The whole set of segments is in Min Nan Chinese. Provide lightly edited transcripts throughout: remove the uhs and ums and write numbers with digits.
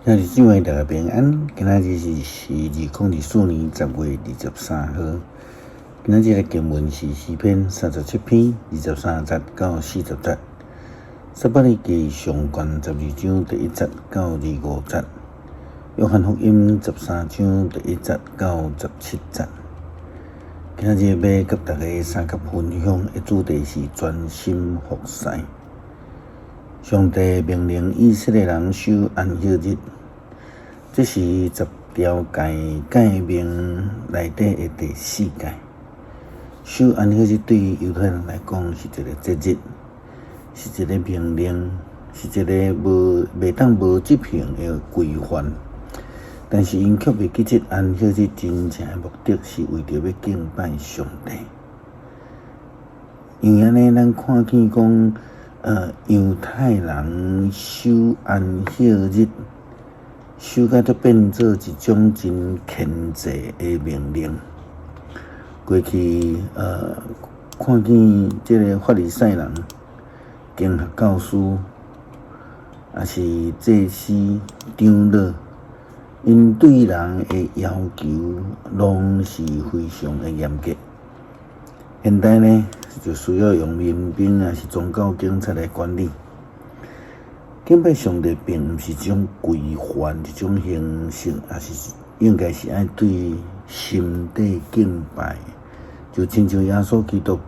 兄弟姊妹大家平安，今仔日是2024年10月23號。今仔日的經文是詩篇37篇23節到40節。撒母耳記上卷12章1節到25節。約翰福音13章1節到17節。今仔日欲佮大家相佮分享的主題是專心服侍。上帝命令以色列人守安息日，這是十條誡誡命內底的第四誡。守安息日對猶太人來講是一個節日，是一個命令，是一個無袂當無執行的規範。但是𪜶卻袂記得安息日真正的目的是為著欲敬拜上帝。因為按呢，咱看見講，猶太人守安息日，守甲都變做一種真牽制的命令。過去，看見這个法利賽人、經學教師，抑是祭司、長老，𪜶對人的要求，攏是非常的嚴格。現代呢，就需要用民兵抑是宗教警察來管理。敬拜上帝並毋是一種規範，一種形式，抑是應該是愛對心底敬拜。就親像耶穌基督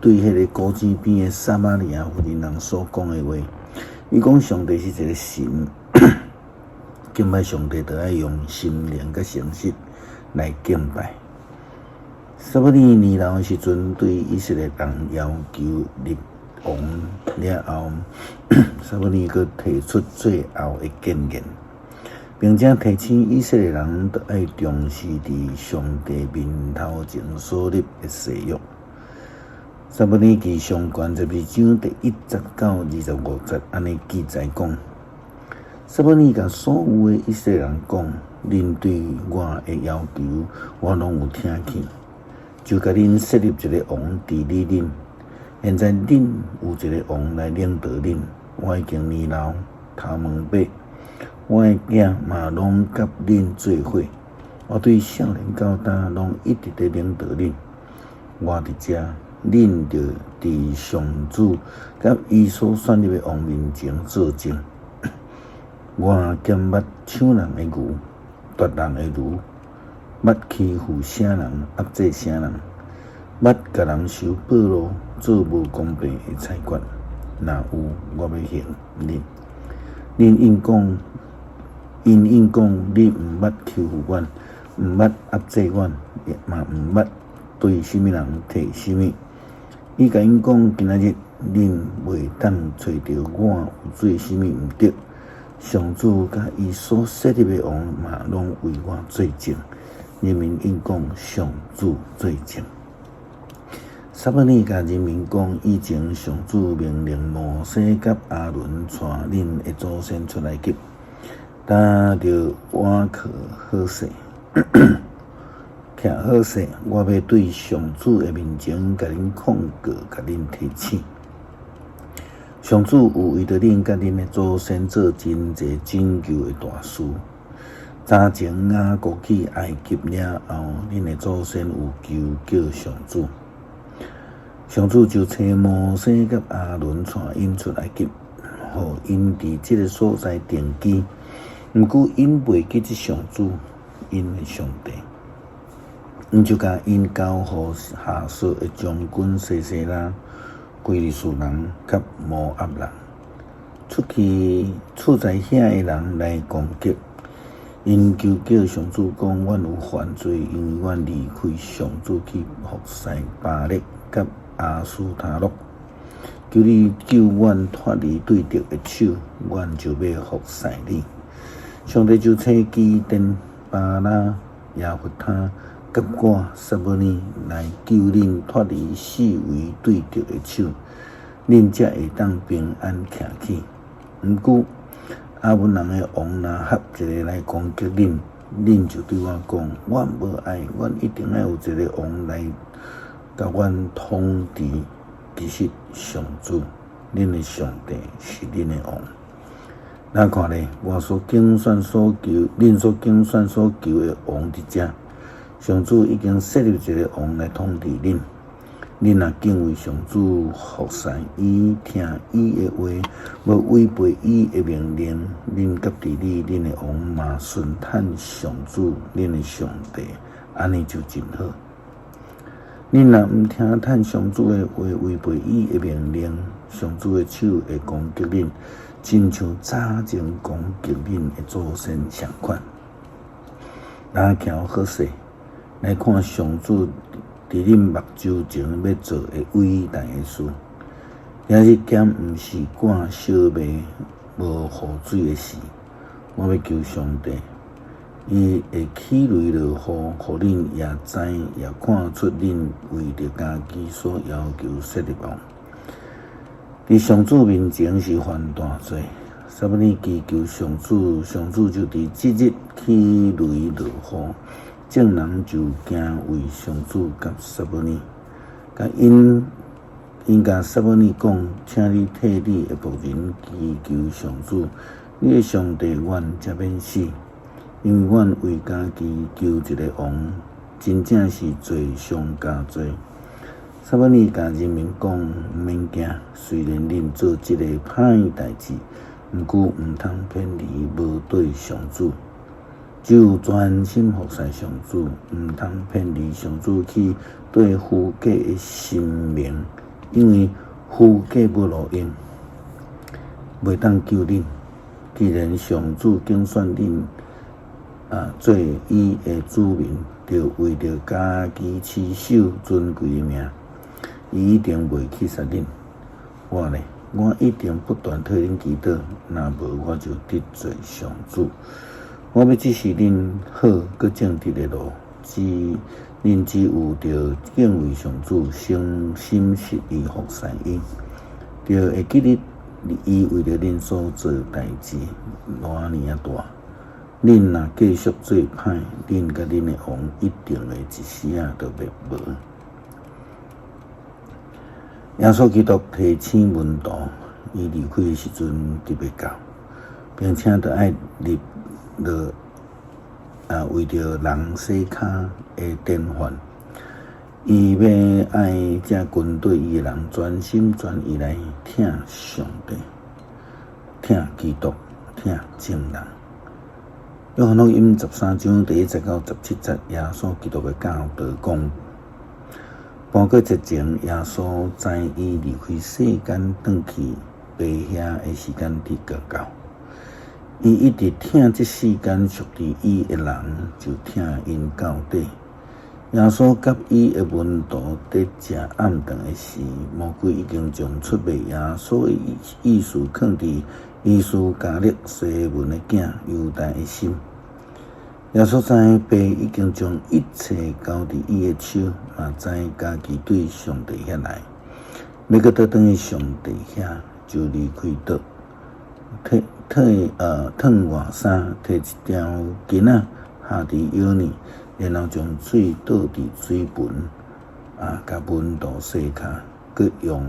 對彼个古井邊的撒瑪利亞婦人人所講的話，伊講上帝是一个神，敬拜上帝著愛用心靈佮誠實來敬拜。撒母耳年老的時陣，對以色列人要求立王了後，撒母耳閣提出最後的建言，並且提醒以色列人著愛重視佇上帝面頭前所立的誓約。撒母耳記上卷12章1節到25節，按呢記載講：撒母耳共所有的以色列人講，恁對我的要求，我攏有聽去。就共恁設立一個王治理恁，現在恁有一個王來領導恁。我已經年老，頭毛白，我的囝嘛攏佮恁做伙。我對少年到大，攏一直佇領導恁。我佇遮，恁著佇上主佮伊所選立的王面前作證。我敢捌搶人的牛，奪人的驢，捌欺負啥人，壓制啥人，捌共人收賄賂，做無公平的裁決。若有，我欲刑恁。恁應講，𪜶應講，你毋捌欺負阮，毋捌壓制阮，嘛毋捌對啥物人提啥物。伊共𪜶講，今仔日恁袂當揣著我有做啥物毋著。上主佮伊所設立的王嘛，攏為我作證。人民應講上主作證。撒母耳共人民講，以前上主命令摩西佮亞倫帶恁的祖先出埃及，擔著倚靠好勢，徛好勢，我欲對上主的面前共恁控告，共恁提醒。上主有為著恁佮恁的祖先做真濟拯救的大事。早前雅各去埃及了後，恁的祖先有求叫上主，上主就差摩西佮亞倫帶𪜶出埃及，予𪜶佇這个所在定居。毋過𪜶袂記得上主，𪜶的上帝，𪜶就共𪜶交予哈索的將軍西西拉、非利士人佮摩押人，出去處在遐的人來攻擊。𪜶求叫上主講，阮有犯罪，因為阮離開上主去服侍巴力佮亞斯他錄。求你救阮脫離對敵的手，阮就欲服侍你。上帝就差基甸、巴拉、耶弗他佮我撒母耳來救恁脫離四圍對敵的手，恁才會當平安徛起。毋過，亞捫人的王若合一个來攻擊恁，恁就對我講：阮無愛，阮一定愛有一个王來共阮統治。其實上主，恁的上帝是恁的王。咱看咧，我所揀選所求，恁所揀選所求的王佇遮，上主已經設立一个王來統治恁。恁若敬畏上主，服侍伊，聽伊的話，無違背伊的命令，恁佮治理恁的王嘛順趁上主恁的上帝，按呢就真好。恁若毋聽趁上主的話，違背伊的命令，上主的手會攻擊恁，親像早前攻擊恁的祖先相款。咱徛好勢，來看上主佇恁目睭前欲做的偉大的事。今日敢毋是趕小麥無雨水的時，我欲求上帝，伊會起雷落雨，予恁也知也看出恁為著家己所要求設立王。佇上主面前是犯大罪。撒母耳祈求上主，上主就佇這日起雷落雨，眾人就敬畏上主佮撒母耳。佮𪜶𪜶共撒母耳講，請你替你的僕人祈求上主，你的上帝願赦免死，因為阮為家己求一个王，真正是罪上加罪。撒母耳共人民講，毋免驚，雖然恁做這个歹代誌，毋過毋通偏離無對上主，只有專心服侍上主，毋通偏離上主去對虛假的神明，因為虛假無路用，袂當救恁。既然上主揀選恁啊做伊的子民，著為著家己持守尊貴的名，伊一定袂棄殺恁。我呢，我一定不斷替恁祈禱，若無我就得罪上主。我欲指示恁好閣正直的路，只恁只有著敬畏上主，誠心實意服侍伊，就會記得伊為著恁所做的代誌偌爾仔大。恁若繼續做歹，恁佮恁的王一定會一時仔就滅無。耶穌基督提醒門徒，伊離開的時陣特別到，並且著愛入落啊，為著人洗跤的典範，伊欲愛這軍隊伊的人專心專意來疼上帝、疼基督、疼眾人。約翰福音13章第1節到17節，耶穌基督的教導講：半過節前，耶穌知伊離開世間，轉去父遐的時間佇閣到。伊一直疼這世間屬佇伊的人，就疼𪜶到底。耶穌佮伊的門徒佇食暗頓的時，魔鬼已經將出賣耶穌的意思囥佇伊斯加略西門的囝猶大的心。耶穌知父已經將一切交佇伊的手，嘛知家己對上帝遐來，欲閣倒轉去上帝遐，就離開桌，脫脫脫外衫，提一條巾仔，合佇腰裡，然後將水倒佇水盆，啊，共門徒洗跤，閣用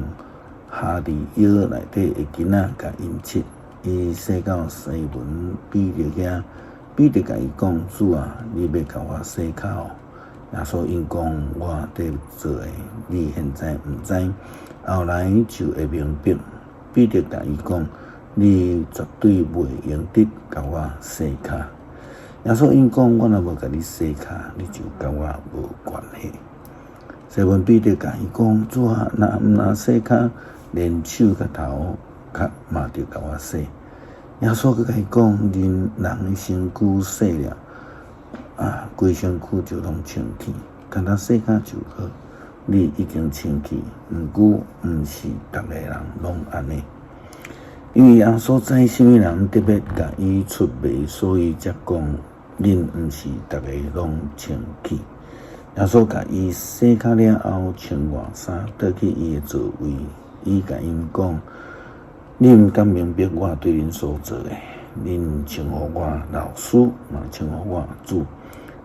合佇腰內底的巾仔共𪜶拭。伊洗到西門彼得遐，彼得共伊講：主啊，你欲共我洗跤哦？耶穌應講：我佇做的，你現在毋知，後來就會明白。彼得共伊講：你絕對袂用得共我洗跤。耶穌應講：我若無共你洗跤，你就佮我無關係。西門彼得共伊講：主啊，若毋若洗跤，連手佮頭殼嘛著共我洗。耶穌閣共伊講：恁人的身軀洗了，啊，規身軀就攏清氣，干焦洗跤就好。你已經清氣，毋過毋是逐个人攏按呢。因為耶穌知啥物人特別共伊出賣，所以才講恁毋是逐个攏清氣。耶穌共伊洗跤了後，穿外衫，倒去伊的座位，伊共𪜶講：恁敢明白我對恁所做的？恁稱呼我老師，嘛稱呼我主。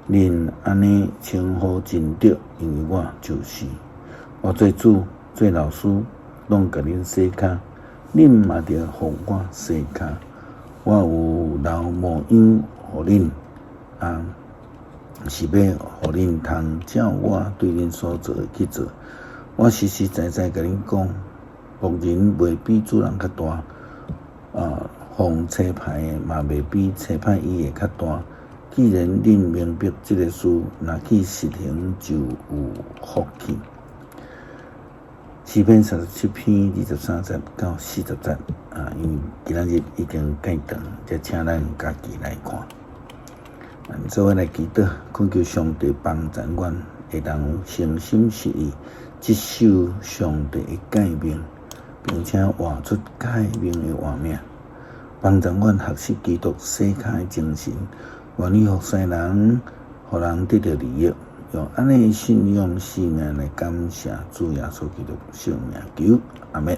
恁按呢稱呼真對，因為我就是。我做主、做老師，攏共恁洗跤，恁嘛著予我洗跤。我有留模樣予恁，啊，是欲予恁通照我對恁所做的去做。我實實在在共恁講，僕人袂比主人較大，啊，奉差派的嘛袂比差派伊的較大。既然恁明白這个事，若去實行就有福氣。詩篇37篇23節到40節啊，因為今仔日已經蓋長，才請咱家己來看。咱做伙來祈禱，懇求上帝幫助阮，會當誠心實意執守上帝的誡命，並且活出誡命的活命，幫助阮學習基督洗跤的精神，願意服侍人，予人得著利益，用按呢的信仰生命來感謝主耶穌基督聖名求，阿們。